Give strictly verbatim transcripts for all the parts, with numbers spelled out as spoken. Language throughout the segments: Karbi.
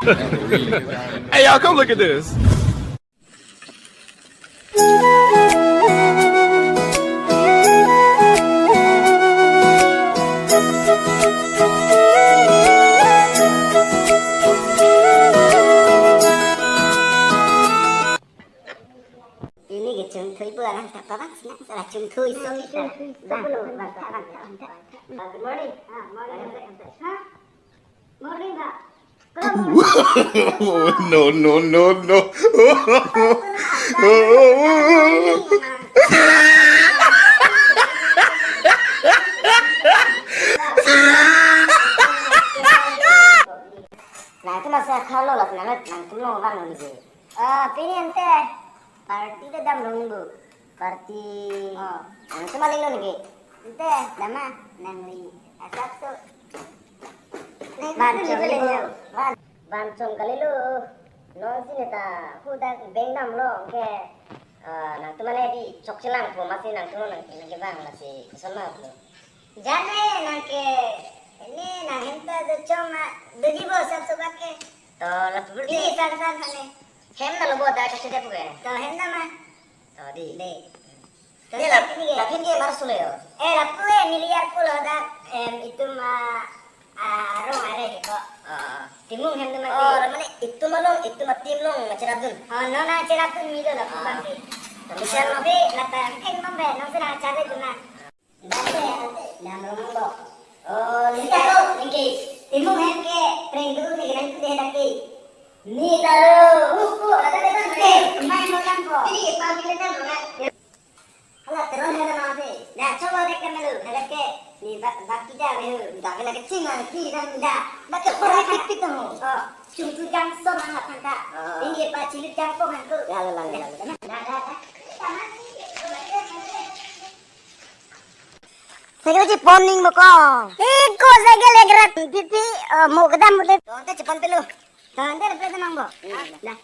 Hey, y'all, come look at this. Ini ke chungthui pu arang ta pabang sina, salah chungthui so. Bang, bang, bang, bang, bang. Good morning. Ah, morning. Ha? Morning, bang. No, no, no, no. Nangtum masa khalo la, nang, nangtum long bang nang je. Ah, pini ante party ta damlong bu. Party. Oh. Nangtum aling lo niki. Ante, dam ma, nangli asap tu. Van chom kali lo. Van, van chom kali lo. Non si neta hudak beng damlo ke. Ah, nangtum mane di chokchelang po, masi nangtum nang, nangkevang masi koson ma lo. Jane nang ke, ini nang hem ta do chom ma, doji bo sab sobak ke. To lapu berarti ini san san hane. Hem na lo bo da kache de pu ke. To hem na ma. To di. Dei. To di dei, la, ini ke. Lapen ke mar sule yo. Eh, lapu eh, neli arpu lo dak, em, itum, ah, ah, arong are ke ko. Ah, ah. Timung hem do ma. Oh, ke. Mane itum along, itum atim along nangcherapdun. Oh, non nangcherapdun mi do lapu. Ah. Bang ke. Tapi siang tapi lata hem bang be, non sena chare dun na. Ante, ante, damlong bo. Oh, neli ta lo, ningke. Timung hem ke, preng dulu ni, nang tu deh daki. Neli ta lo, huku, ada ada tu deh, main lo yang ko. Ini pagi le damlong na. Hala, teron hem na ma se. Dah, coba deh kan lo, ada ke. Ni ba-, baki dah, eh. Dah, kena kecing lah, ni dah, dah. Baki orang pipit tu. Oh, cungtu jangso mana tangka. Oh. Ini pa cilik jangko kan tu. Ya, la, la, la, la. Dah, dah, dah. Cycle chepon ning bo ko. Eh, ko cycle ek rat pipi, eh, mo kedam mo de. Tonte chepon pelo. Tonte le peta nang bo. Hmm. Dah.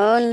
On.